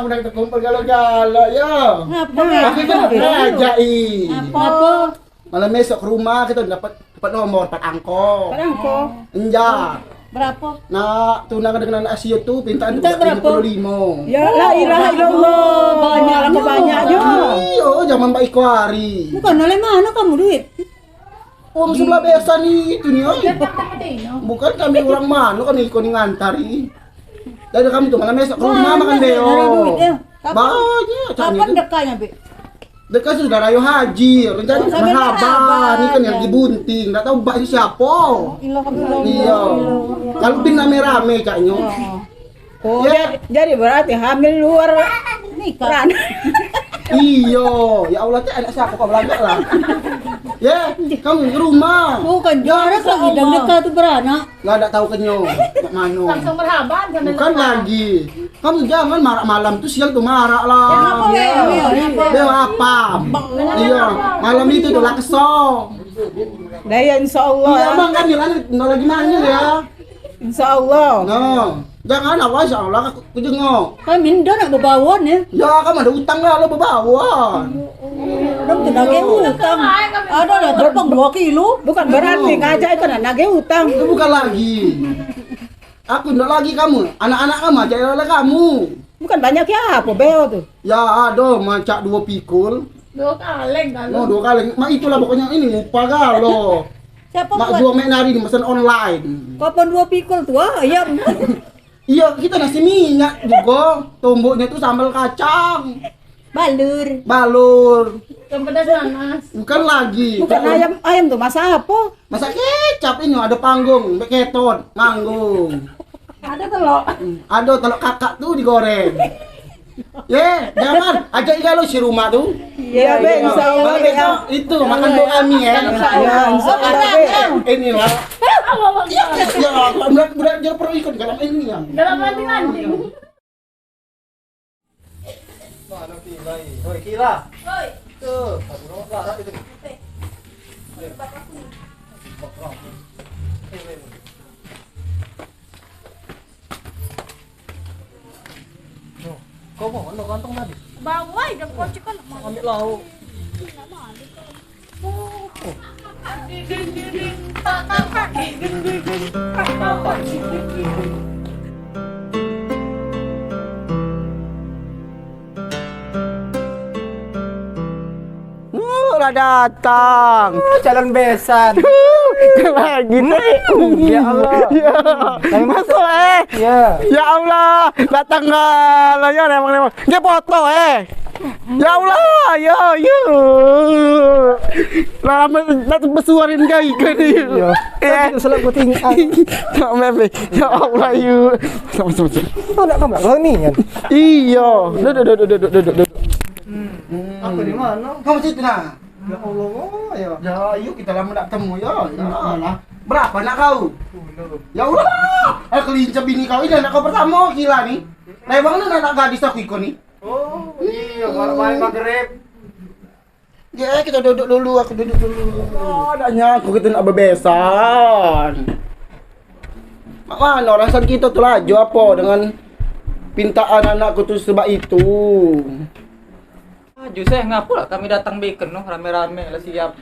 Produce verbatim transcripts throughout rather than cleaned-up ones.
Udah kita kumpul galo-galo, yo. Ngapa? Aku kan ngajak, i. Ngapa? Malam besok ke rumah kita dapat, dapat nomor, dapat angko. Dapat angko. Enjak. Berapa? Nak tunang dengan anak Asio tu, pintaan Minta berapa? Lima puluh lima. Ya, la ilaha illallah. Banyak lah, banyak je. Iyo, zaman Mbak Iko hari. Bukan oleh mana kamu duit? Wong sebelah besan ni itu ni, oi. Bukan kami orang mano, kami iko ni ngantar ni. Jadi kamu tu malam besok ke rumah makan beo. Nyari duit, ya. Kapan, Banyak cak kapan ni tu. Dekanya, Bik? Dekat sudah rayo haji, rencana Oh, sampai marhaban, marhaban, ni kan yang ya. Di Bunting, tak tahu bak ni siapa. Ilah, kamu Iya. Kalau bin rame-rame caknyo. Oh, Ya. Jadi, jadi berarti hamil luar Nikah. Ran. Iyo, ya Allah, cak anak siapa kau belagak lah. Ya, kamu ke rumah. Bukan, Ya, jarak ke lagi, dah rumah. Dekat tu beranak. Lah, dak tahu kenyo, mak mano. Langsung marhaban sambil Bukan rumah. Lagi. Kamu jangan marak malam tu, siang tu marak lah. Kenapa, Bek? Kenapa? Bek, apa? Kenapa? Iya, malam itu tu lah kesel. Dah ya, insya Allah. Iya, ya. Bang, kan Yolan no lagi nanya ya. Insya Allah. No. Jangan awak, insya Allah aku, aku jenguk. Kan minda nak bebawan ya. Ya, kamu ada utang lah, lo bebawan. Dong tu nagih utang. Ada lah tepung dua kilo. Bukan berarti ngajak itu nak nagih utang. Itu bukan lagi. Aku ndak lagi kamu. Anak-anak kamu ajak oleh kamu. Bukan banyak ya apa beo tu. Ya, ada macak dua pikul. Dua kaleng kan. No, dua kaleng. Mak itulah pokoknya ini mupa galo. Siapa Mak buat? Jual mek nari ni mesen online. Kapan dua pikul tu ah, ayam? Iya, kita nasi minyak juga. Tomboknya tu sambal kacang. Balur. Balur. Ikan pedas nanas. Bukan lagi. Bukan ayam, ayam tu masak apa? Masak kecap ini ada panggung, mek ketot, manggung. Ada telok. Hmm, ada telok kakak tu digoreng. Ye, jangan ajak galo si rumah tu. Iya, Bek, insya Allah, Bek, ya. Itu makan doa mi ya. Insya Allah, Bek. Inilah. Ya, ya, ya, budak budak dia perlu ikut dalam ini ya. Dalam nanti nanti. Mana Kila? Oi, Kila. Oi. Tuh, aku nomor pelara itu. Oi. Oi. Oi, oi. Noh, kau mau, kau kantong tadi? Bawa, dah kau cekal. Ambil lauk. Wuh, lah datang. Oh, calon besan. Lagi tu. Ya Allah. Ya. Kami masuk, eh. Ya. Ya Allah, datang lah. Ya, memang, memang. Dia foto, eh. Ya Allah, ya, ya. Lama nak besuarin kai ke ni. Ya. Eh. Tapi selap ku tinggal. Tak mebe. Ya Allah, ya. Sama, sama, sama. Kau nak kamu lagi ni kan? Iya. Duduk, duduk, duduk, duduk, duduk. Hmm. Aku di mana? Kamu situ nah. Ya Allah, oh, ya. Ya, yuk kita lama tak temu ya. Ya Allah. Berapa nak kau? Sepuluh. Ya Allah. Aku lincah bini kau ini anak kau pertama gila ni. Lewang ni anak gadis aku iko ni. Oh, iya, kalau main maghrib. Ya, kita duduk dulu, aku duduk dulu. Oh, adanya aku kita nak bebesan. Mak mana orang san kita tu laju apa dengan pintaan anakku tu sebab itu. Laju seh, ngapo lah kami datang bikin noh rame-rame lah siap.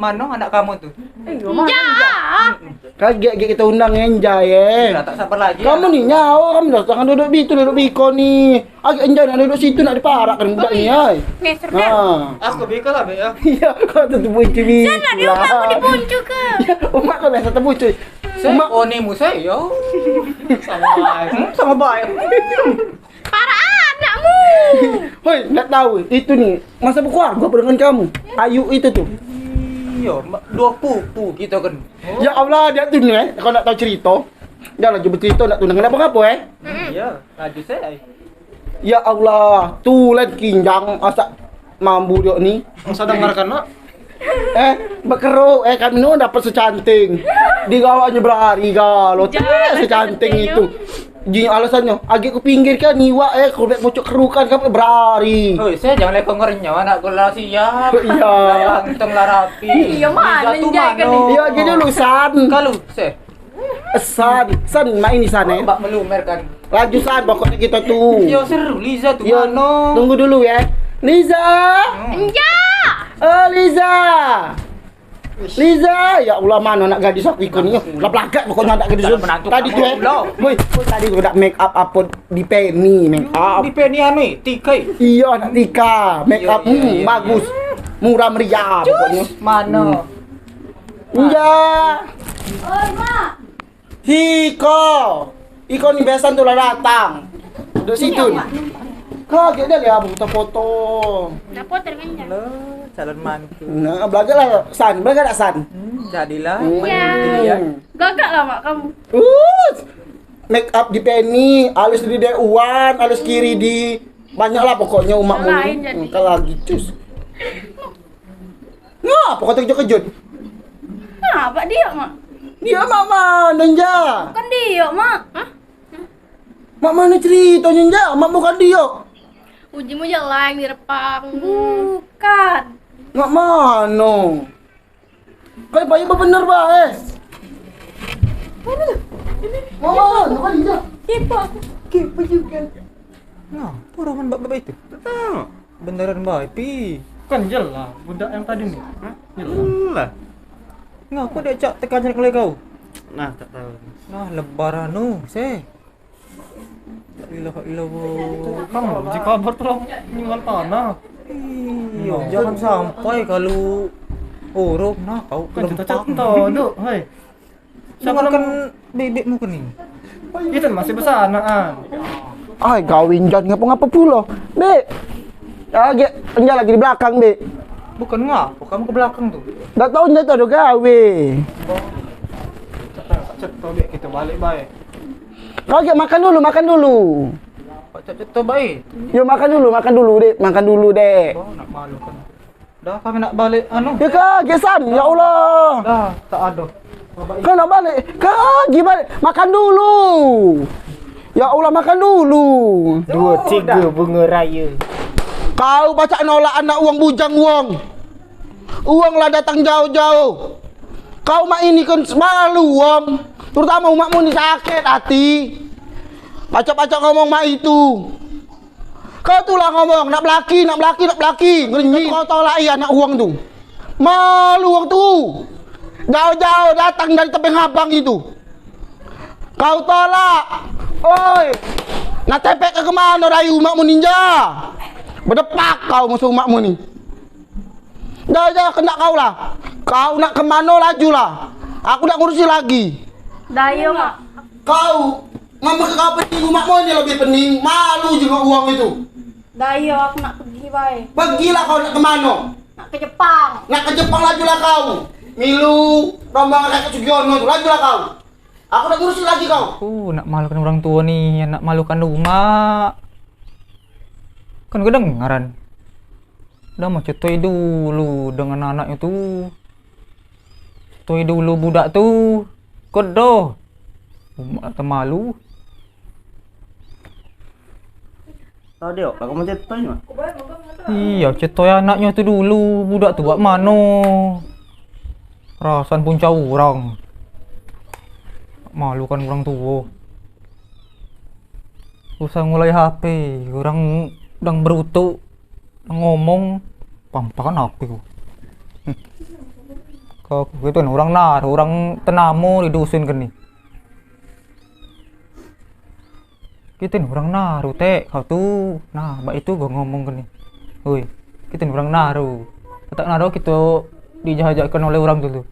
Mano anak kamu tu? Enjak. Kagek gek kita undang enjai eh. Dah tak sabar lagi. Kamu ni nyao kamu dah jangan duduk di itu duduk di iko ni. Agak enjai nak duduk situ nak diparak kan budak ni ai. Geser dah. Ha. Aku bikal lah ya. Iya, kau tu bucu ni. Sana dia aku dibucu ke? Umak kau biasa tebucu. Umak kau ni musai yo. Sama baik. Hmm, sama baik. Para anakmu. Hoi, ndak tahu itu ni masa berkeluarga apa dengan kamu? Ayu itu tu. Iya, dua pupu kita kan. Ya Allah, dia tu ni eh, kau ndak tahu cerita. Dia laju bercerita ndak tunang kenapa ngapa eh? Iya, laju saya. Ya Allah, tulen kinjang asak mambu dia ni. Masa dengarkan nak? Eh, bekeruk eh kami nu dapat secanting. Digawanya berari galo. Jangan secanting itu. Ji alasannya, agak ku pinggir kan iwak eh ku bek pucuk kerukan kan berari. Oi, saya jangan lekong ngerenyau anak kula siap. Iya. Untung lah rapi. Iya, mana jatuh mano. Iya, gini lulusan. Kalau saya San, San, mak ini San, eh. Mbak melumer kan. Laju San, pokoknya kita tu. Yo seru, Liza tu. Yo, mano? Tunggu dulu ya. Liza! Enja! Oh, Liza! Liza, ya Allah, mano anak gadis aku ikut ni? Lah belagak pokoknya anak gadis. Tadi tu, eh. Woi, tadi aku dak make up apa di Penny make up. Di Penny anu, Tika. Iya, anak Tika. Make up, hmm, bagus. Murah meriah pokoknya. Mano? Iya. Oi, Mak. Hiko. Iko ni besan tu lah datang. Duduk situ. Kagek dah lihat foto-foto. Dah foto kan? Lo, calon mantu. Nah, belajar lah, San. Belajar tak, San? Hmm, jadilah. Hmm. Iya. Gagak lah, Mak, kamu. Uh, make up di Penny, alus di Dewan, alus kiri di, banyak lah pokoknya umakmu ni. Lain jadi. Hmm, kalau lagi cus. Ngapa kau terkejut-kejut? Nah, Pak, dia, Mak. Dia mak mano, Nja? Bukan dia, Mak. Hah? Mak mano ceritanya, Nja? Mak bukan dia. Uji mu yang lain di repang. Bukan. Mak mano? Kau bayi bener bae. Mana? Ini. Mak mano kau, Nja? Kepo aku. Kepo juga. Nah, pura man bak-bak itu. Betul. Beneran bae, Pi. Kan jelas budak yang tadi ni. Hah? Jelas. Jelas. Ngapo dia cak tekan mulai kau? Nah, tak tahu. Nah, lebar anu, se. La ilaha illallah. Kamu uji kabar tu lah meninggal tanah. Iyo, jangan sampai kalu urung, nah, kau kan kita kelempang. Cak tahu, Duk. Hai. Jangankan bebekmu kening. Itu masih besanak, ah. Ai, kawin jan ngapa-ngapa pulo. Bek. Lagi, Enja lagi di belakang, Bek. Bukan ngapo, kamu ke belakang tu. Dak tahu Enja tu ada gawe. Cek tu, Bek, kita balik bae. Kau agak makan dulu, makan dulu. Pak Cak Ceto bae. Yo, makan dulu, makan dulu, Dek. Makan dulu, Dek. Oh, nak malu kan. Dah, kami nak balik anu. Ya, kagek, San. Ya Allah. Dah, tak ada. Kau nak balik? Kagek balik. Makan dulu. Ya Allah, makan dulu. Dua, tiga, bunga raya. Kau pacak nolak anak wong bujang wong. Wong lah datang jauh-jauh. Kau mak ini kan semalu wong. Terutama umakmu ni sakit hati. Pacak-pacak ngomong mak itu. Kau tu lah ngomong, nak belaki, nak belaki, nak belaki. Ngerenyit. Kau tolak iya anak wong tu. Malu wong tu. Jauh-jauh datang dari tebing abang itu. Kau tolak. Oi. Nak tepek ke kemano dari umakmu ni, Enja? Bedepak kau musuh umakmu ni. Dah, dah, kena kau lah. Kau nak kemano laju lah. Aku nak ngurusi lagi. Dah, iyo, Mak. Kau ngambek ke kau pening, umakmu ni lebih pening. Malu juga uang itu. Dah, iyo, aku nak pergi bae. Pergilah kau nak kemano? Nak ke Jepang. Nak ke Jepang, lajulah kau. Milu rombongan Kakek Sugiono tu, lajulah kau. Aku nak ngurusin lagi kau. Aku nak malukan orang tua ni, nak malukan umak. Kan kedengaran. Dah mau cetoi dulu dengan anaknya tu. Cetoi dulu budak tu. Kedo. Umak temalu. Tau dio, lah kamu cetoi, Mak? Iyo, cetoi anaknyo tu dulu, budak tu wak mano. Rasan punca urang. Malukan urang tuo. Usah ngulai H P, urang dang berutuk, dang ngomong, pampakan H P ku. Kau gitu kan, urang nar, urang tenamo di dusun keni. Kito ni urang naru, Tek, kau tu. Nah, bak itu gua ngomong ke ni. Oi, kito ni urang naru. Katak naru kito dijajak-jakan oleh urang tu, tu.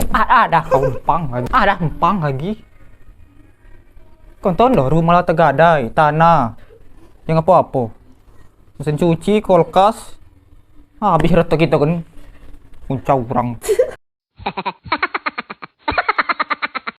Ah, ah, dah kau empang lagi. Ah, dah empang lagi. Kau nonton dah, rumah lah tegadai, tanah. Yang apa-apa. Mesin cuci, kulkas. Ah, habis rata kito kan. Uncau urang.